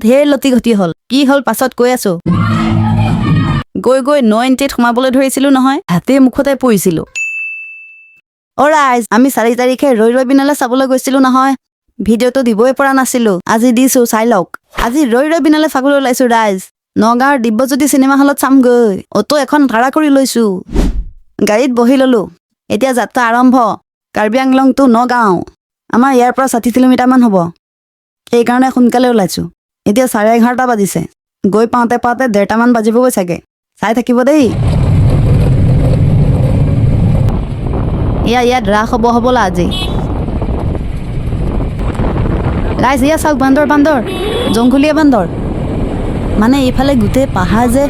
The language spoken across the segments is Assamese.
ঢেৰ লটি ঘটি হ'ল। কি হ'ল পাছত কৈ আছো। গৈ গৈ ন এণ্ট্ৰিত সোমাবলৈ ধৰিছিলো নহয়, হাতীৰ মুখতে পৰিছিলো। অ ৰাইজ, আমি 4 তাৰিখে ৰৈ ৰৈ বিনালে চাবলৈ গৈছিলো নহয়, ভিডিঅ'টো দিবই পৰা নাছিলো, আজি দিছো, চাই লওক। আজি ৰৈ ৰৈ বিনালে চাবলৈ ওলাইছো ৰাইজ। নগাঁৱৰ দিব্যজ্যোতি চিনেমা হলত চামগৈ। অটো এখন ভাড়া কৰি লৈছো, গাড়ীত বহি ললো। এতিয়া যাত্ৰা আৰম্ভ। কাৰ্বি আংলং টু নগাঁও, আমাৰ ইয়াৰ পৰা 60 কিলোমিটাৰমান হ'ব, সেইকাৰণে সোনকালে ওলাইছো। এতিয়া 11:30 বাজিছে, গৈ পাওঁতে পাওঁতে 1:30মান বাজিবগৈ চাগে। চাই থাকিব দেই। এয়া ইয়াত ৰাস হ'ব হ'বলা আজি। ৰাইজ, এয়া চাওক, বান্দৰ, বান্দৰ, জংঘলীয়া বান্দৰ। মানে এইফালে গোটেই পাহাৰ যে,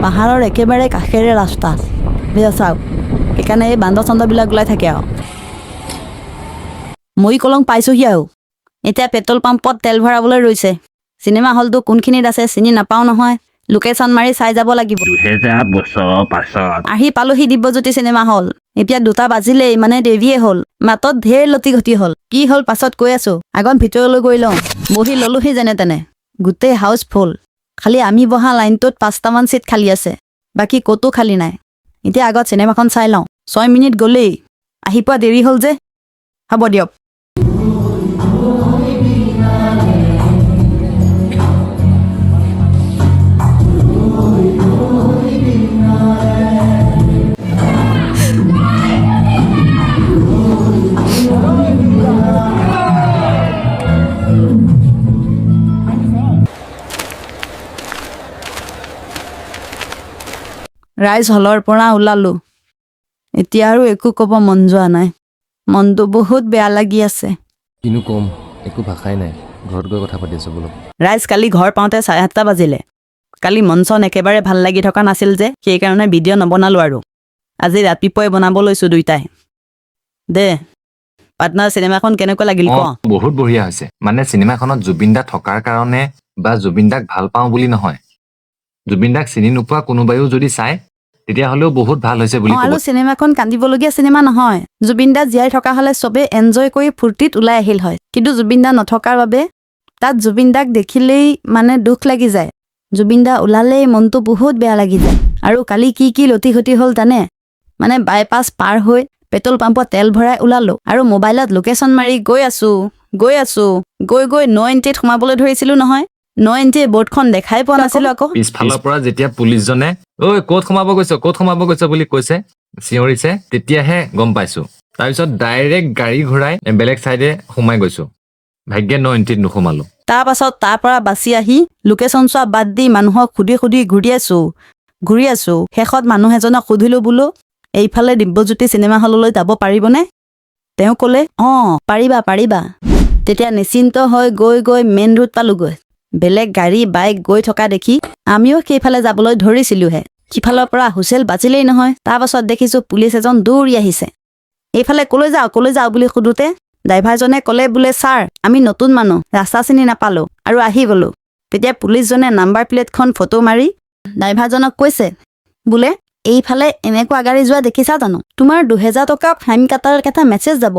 পাহাৰৰ একেবাৰে কাষেৰে ৰাস্তা। এয়া চাওক, সেইকাৰণে এই বান্দৰ চান্দৰবিলাক ওলাই থাকে। আৰু মই কলং পাইছোহি আৰু এতিয়া পেট্ৰল পাম্পত তেল ভৰাবলৈ ৰৈছে। চিনেমা হলটো কোনখিনিত আছে চিনি নাপাওঁ নহয়, লোকেশ্যন মাৰি চাই যাব লাগিব। 2000 বছৰৰ পাছত। আহি পালোহি দিব্যজ্যোতি চিনেমা হল। এতিয়া 2টা বাজিলেই, মানে দেৰিয়ে হ'ল। মাতত ঢেৰ লটি ঘটি হ'ল। কি হ'ল পাছত কৈ আছো, আগত ভিতৰলৈ গৈ লওঁ। বহি ললোহি যেনে তেনে। গোটেই হাউচ ফুল, খালি আমি বহা লাইনটোত 5টামান চিট খালী আছে, বাকী ক'তো খালী নাই। এতিয়া আগত চিনেমাখন চাই লওঁ। 6 মিনিট গ'লেই, আহি পোৱা দেৰি হ'ল যে। হ'ব দিয়ক। ৰাইজ, হলৰ পৰা ওলালো। এতিয়া আৰু একো ক'ব মন যোৱা নাই, মনটো বহুত বেয়া লাগি আছে। কিনো ক'ম, একো ভাষাই নাই। ঘৰত গৈ কথা পাতি আছোঁ ব'লক। ৰাইজ, কালি ঘৰ পাওঁতে 7:30 বাজিলে। কালি মন চন একেবাৰে ভাল লাগি থকা নাছিল যে, সেইকাৰণে ভিডিঅ' নবনালো আৰু আজি ৰাতিপুৱাই বনাব লৈছোঁ দুইটাই। দে পাৰ্টনাৰ, চিনেমাখন কেনেকুৱা লাগিল ক। বহুত বঢ়িয়া হৈছে। মানে চিনেমাখনত জুবিন দা থকাৰ কাৰণে বা জুবিন দাক ভাল পাওঁ বুলি নহয়, জুবিন দাক চিনি নোপোৱা কোনোবাইও যদি চায় তেতিয়াহ'লেও বহুত ভাল হৈছে বুলি ক'ব। আৰু চিনেমাখন কান্দিবলগীয়া চিনেমা নহয়। জুবিন দা জীয়াই থকা হ'লে চবেই এনজয় কৰি ফূৰ্তিত ওলাই আহিল হয়, কিন্তু জুবিন দা নথকাৰ বাবে তাত জুবিন দাক দেখিলেই মানে দুখ লাগি যায়। জুবিন দা ওলালেই মনটো বহুত বেয়া লাগি যায়। আৰু কালি কি কি লটি ঘটি হ'ল জানে? মানে বাইপাছ পাৰ হৈ পেট্ৰল পাম্পত তেল ভৰাই ওলালো আৰু মোবাইলত লোকেশ্যন মাৰি গৈ আছো, গৈ আছো, গৈ গৈ ন এণ্ট্ৰিত সোমাবলৈ ধৰিছিলো নহয়, ন এণ্ট্ৰি বৰ্ডখন দেখাই পোৱা নাছিলো আকৌ। পিছফালৰ পৰা যেতিয়া পুলিচজনে ঐ ক'ত সোমাব গৈছ, ক'ত সোমাব গৈছ বুলি কৈছে, চিঞৰিছে, তেতিয়াহে গম পাইছো। তাৰপিছত ডাইৰেক্ট গাড়ী ঘূৰাই বেলেগ চাইডে সোমাই গৈছো। ভাগ্যে ন এণ্ট্ৰিত নোসোমালো। তাৰ পাছত তাৰ পৰা বাচি আহি লোকেশ্যন চোৱা বাদ দি মানুহক সুধি সুধি ঘূৰি আছো, ঘূৰি আছো। শেষত মানুহ এজনক সুধিলো, বোলো এইফালে দিব্যজ্যোতি চিনেমা হললৈ যাব পাৰিবনে? তেওঁ ক'লে, অঁ পাৰিবা পাৰিবা। তেতিয়া নিশ্চিন্ত হৈ গৈ গৈ মেইন ৰোড পালোগৈ। বেলেগ গাড়ী বাইক গৈ থকা দেখি আমিও সেইফালে যাবলৈ ধৰিছিলোহে, সিফালৰ পৰা হুইচেল বাজিলেই নহয়। তাৰ পাছত দেখিছোঁ পুলিচ এজন দৌৰি আহিছে। এইফালে ক'লৈ যাওঁ, ক'লৈ যাওঁ বুলি সোধোতে ড্ৰাইভাৰজনে ক'লে বোলে, ছাৰ আমি নতুন মানুহ, ৰাস্তা চিনি নাপালোঁ আৰু আহি গ'লোঁ। তেতিয়া পুলিচজনে নাম্বাৰ প্লেটখন ফটো মাৰি ড্ৰাইভাৰজনক কৈছে বোলে, এইফালে এনেকুৱা গাড়ী যোৱা দেখিছা জানো? তোমাৰ 2000 টকা ফাইন কাটাৰ এটা মেছেজ যাব,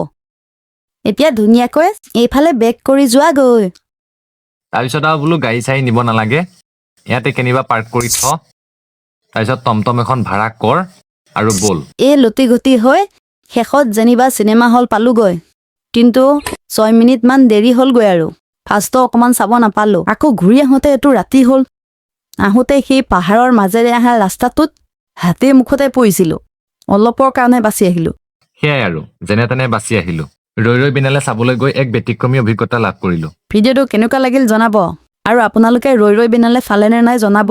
এতিয়া ধুনীয়াকৈ এইফালে বেক কৰি যোৱাগৈ। তাৰপিছত আৰু বোলো গাড়ী চাড়ী নিব নালাগে, ইয়াতে কেনিবা পাৰ্ক কৰি থ, তাৰপিছত টমটম এখন ভাড়া কৰ আৰু ব'ল। এই লটি ঘটি হৈ শেষত যেনিবা চিনেমা হল পালোগৈ, কিন্তু 6 মিনিটমান দেৰি হ'লগৈ আৰু ফাৰ্ষ্টটো অকণমান চাব নাপালোঁ। আকৌ ঘূৰি আহোঁতে এইটো ৰাতি হ'ল। আহোঁতে সেই পাহাৰৰ মাজেৰে অহা ৰাস্তাটোত হাতীৰ মুখতে পৰিছিলোঁ, অলপৰ কাৰণে বাচি আহিলোঁ। সেয়াই আৰু যেনে তেনে বাচি আহিলো। ৰৈ ৰৈ বিনালে চাবলৈ গৈ এক ব্যতিক্ৰমী অভিজ্ঞতা লাভ কৰিলো। ভিডিঅ'টো কেনেকুৱা লাগিল জনাব, আৰু আপোনালোকে ৰৈ ৰৈ বিনালে চালেনে নাই জনাব।